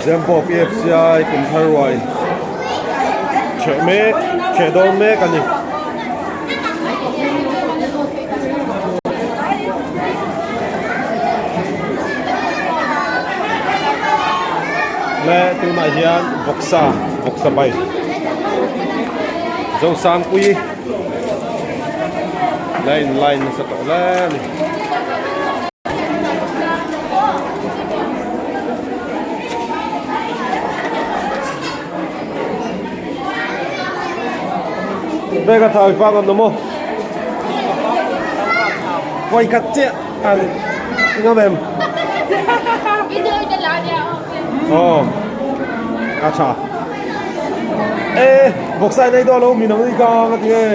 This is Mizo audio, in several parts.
Zembawk EFCI kum thar ruai chheh mek chheh dawn mek a ni. Le tunah hian vawksa vawksa bai Zosangpuii la in line nasa tawh hle a ni. Bag a thau i fang awm lo maw? Vawi khat chiah an ngam em? Aw a tha. E vawksa in ei dawn lo mi nang ni ka nga ti nge.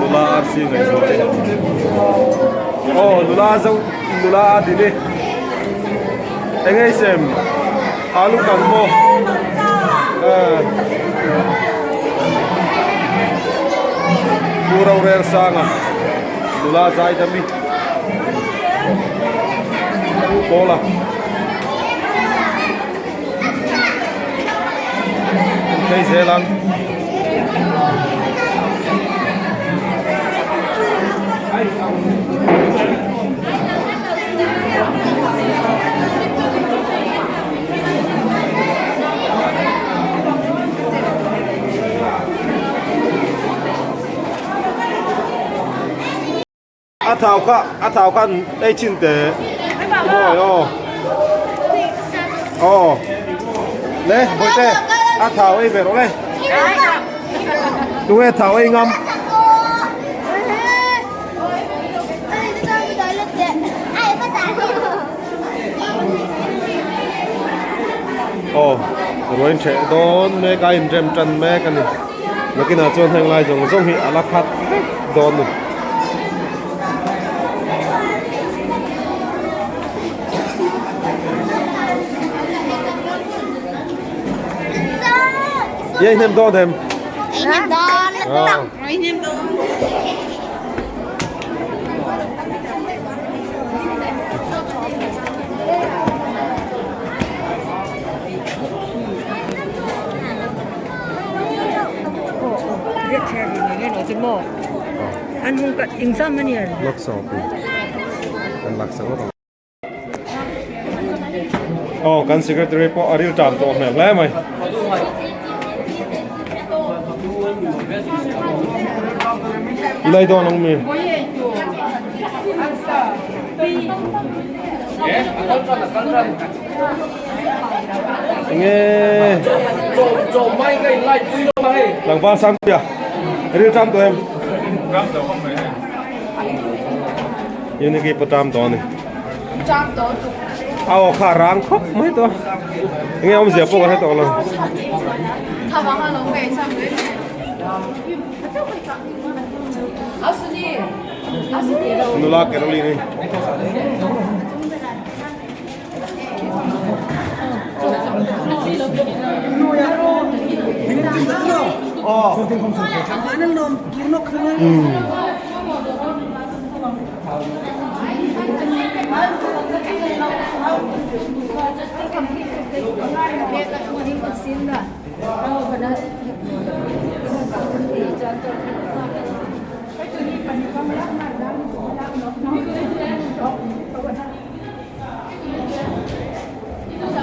Nula arsi ngaihzual te aw nula zo nula a dini eng ei sem alu kan maw Pu Rorel Sanga nula Zaidami Pu Pawla an phei zel ang. A thau kha a thau khan ei chin teh mawi aw aw le bawihte a thau ei ve rawh le tunge thau ei ngam. Aw ruain ṭheh dawn mek a inrem ṭan mek a ni nakinah chuan heng lai zawng zawng hi a la khat vek dawn a ni. I ei hnem dawn em? Ei hnem dawn. Ei hnem dawn. Aw kan secretary pawh a ril tan tawh hmel hle mai. Ilai dawn ang mi. Enge Tlangval Sangpuia ril tam tawh em? Unity pawh tam tawh a ni. A aw kha a rang khawp mai tawh a. Enge awmzia pawh ka hre tawh lo. Nula Caroline-i.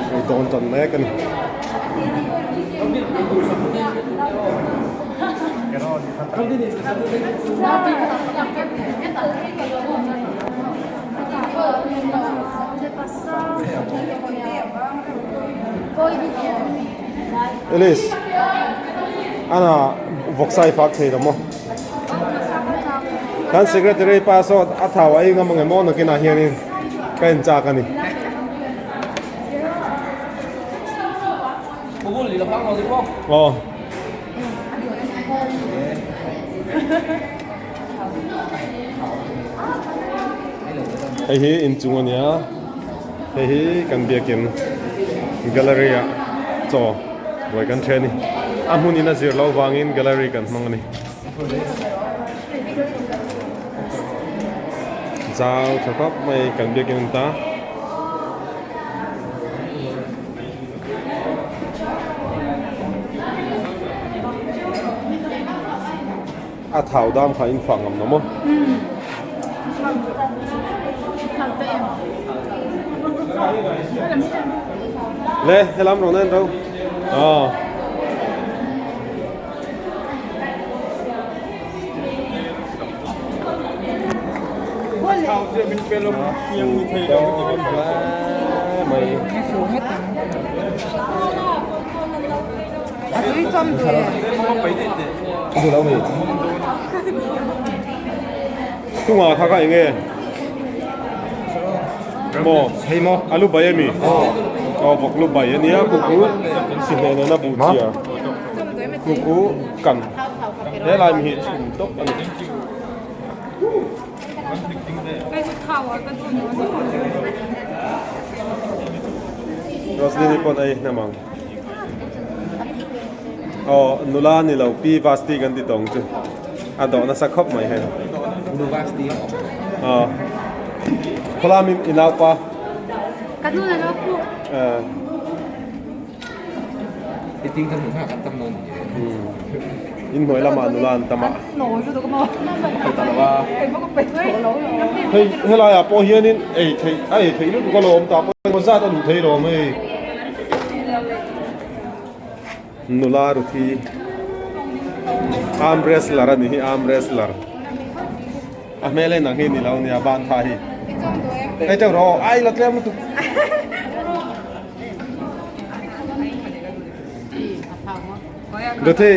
Hei dawn tan mek a ni. Alice ana vawksa i fak thei lo maw? Kan secretary pa saw a thau a eng ang emaw nakinah hianin ka en chak a ni. Aw. Hei hi inchung a nia. Hei hi kan biakin gallery ah chaw buai kan then a ni. A hmunin a zir loh vangin gallery kan hmang a ni. Zau tha khawp mai kan biakin an ta. A thau dam kha in fah ngam lo maw? Le, helam rawn en ro. Aw. Tunga kha kha enge maw a lu bai ami aw vawk lu bai ania khu khu si hne nena buh chia khu khu kan helai mi hi chhum tawp a ni. Roslyn-i pawn a hnem ang. Aw nula ni lo Pi Vasti kan ti tawng chu a dawh nasa khawp mai hei. Nu Vasti a awm. Aw khawlam in i naupa. Ka nu na lo pu. Eh. I ting kan hmuh hna kan tam nawn ni. In hnuai lamah nula an tam a. Hei helai ah pawh hianin ei theih a ei theih lutuk alawm tah pawh engemaw zat a luh thei lawm hei. Nula Ruthi arm wrestler a ni hi arm wrestler. A hmel en ang hi ni lo nia ban tha hi. Hei teuh rawh aw ai la tlem lutuk. Ruthi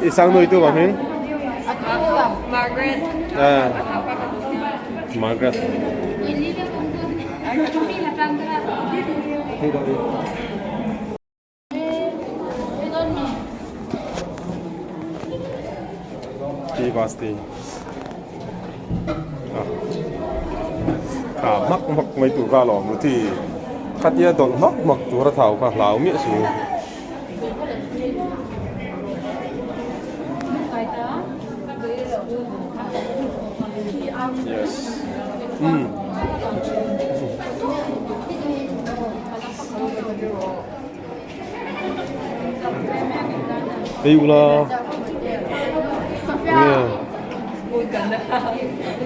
i sang nui tu bang hing? Margaret. Ah. Margaret. Ti basti. Kha hmak hmak mai tur kha alawm Ruthi. Khatia dawlh hmak hmak tur a thau kha hlau miah si. Yes. Umm. Ei ula. Nge.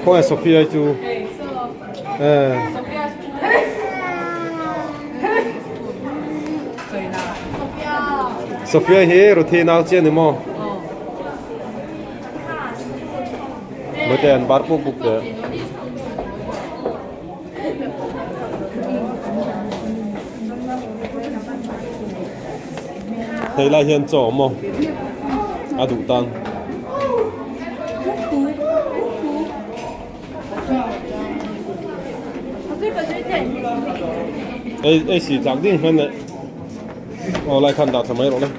Khawnge Sophia chu. Eh. Sophia hi Ruthi nau chian ni maw? Mate an bar puk puk te. Hei lai hian chaw awm maw? A duh tan. Ei ei si tlak ding hman leh aw lai khan dah thla mai rawh le.